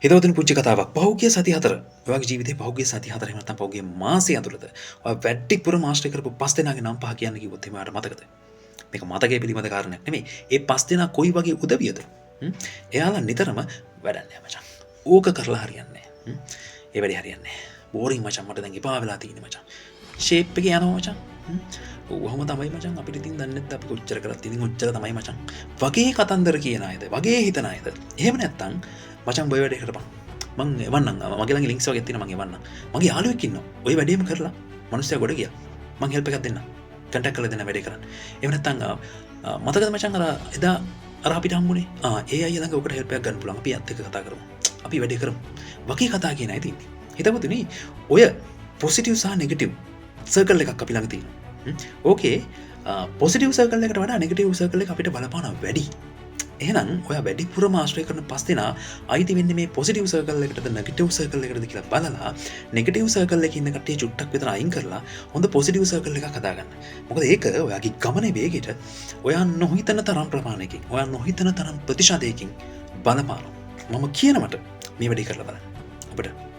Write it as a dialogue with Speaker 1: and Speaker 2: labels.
Speaker 1: හිතවතුනි, පුංචි කතාවක්. පහුගිය සති 4, ඔයාගේ ජීවිතේ පහුගිය සති 4 එහෙම නැත්නම් පහුගිය මාසය ඇතුළත ඔයා වැඩිපුරම ආශ්‍රය කරපු පස් දෙනාගේ නම් පහ කියන්න කිව්වොත් එහෙම ඔයාට මතකද? මේක මතකයේ පිළිබඳ කාරණයක් නෙමෙයි. ඒ පස් දෙනා කොයි වගේ උදවියද? එයාලා නිතරම වැඩක් නෑ මචං. ඕක කරලා හරියන්නේ නෑ. ඒ වැඩේ හරියන්නේ නෑ. බෝරින් මචං, මට දැන් එපා වෙලා තියෙන්නේ මචං. ෂේප් එකේ යනවා මචං. ඔහොම තමයි මචං, අපිට ඉතින් දන්නේ නැද්ද අපි කොච්චර කරත් ඉතින් ඔච්චර තමයි මචං. වගේ කතන්දර කියන අයද? වගේ හිතන අයද? එහෙම නැත්තම් මචං ඔය වැඩේ කරපන්. මං එවන්නම්. මගේ ළඟ ලින්ක්ස් වගේ තියෙනවා, මං එවන්නම්. මගේ යාළුවෙක් ඉන්නවා. ඔය වැඩේම කරලා මනුස්සයා ගොඩ ගියා. මං හෙල්ප් එකක් දෙන්නම්. කන්ටැක්ට් කරලා දෙන්න වැඩේ කරන්න. එහෙම නැත්තම් මතකද මචං අර එදා අර අපිට හම්බුනේ? ඒ අයියා ළඟ ඔකට හෙල්ප් එකක් ගන්න පුළුවන්. අපි එයත් එක්ක කතා කරමු. අපි වැඩේ කරමු. වගේ කතා කියන අය තින්නේ. හිතවතුනි, ඔය පොසිටිව් සහ නෙගටිව් සර්කල් එකක් අපි ළඟ තියෙනවා. ඕකේ පොසිටිව් සර්කල් එකට වඩා නෙගටිව් සර්කල් එක අපිට බලපාන වැඩි. එහෙනම් ඔයා වැඩිපුරම ආශ්‍රය කරන පස් දෙනා අයිති වෙන්නේ මේ පොසිටිව් සර්කල් එකටද නෙගටිව් සර්කල් එකටද කියලා බලලා, නෙගටිව් සර්කල් එකේ ඉන්න කට්ටිය චුට්ටක් විතර අයින් කරලා හොඳ පොසිටිව් සර්කල් එකක් හදාගන්න. මොකද ඒක ඔයාගේ ගමනේ වේගයට ඔයා නොහිතන තරම් ප්‍රමාණයකින්, ඔයා නොහිතන තරම් ප්‍රතිශතයකින් බලපානවා. මම කියනවට මේ වැඩේ කරලා බලන්න. ඔබට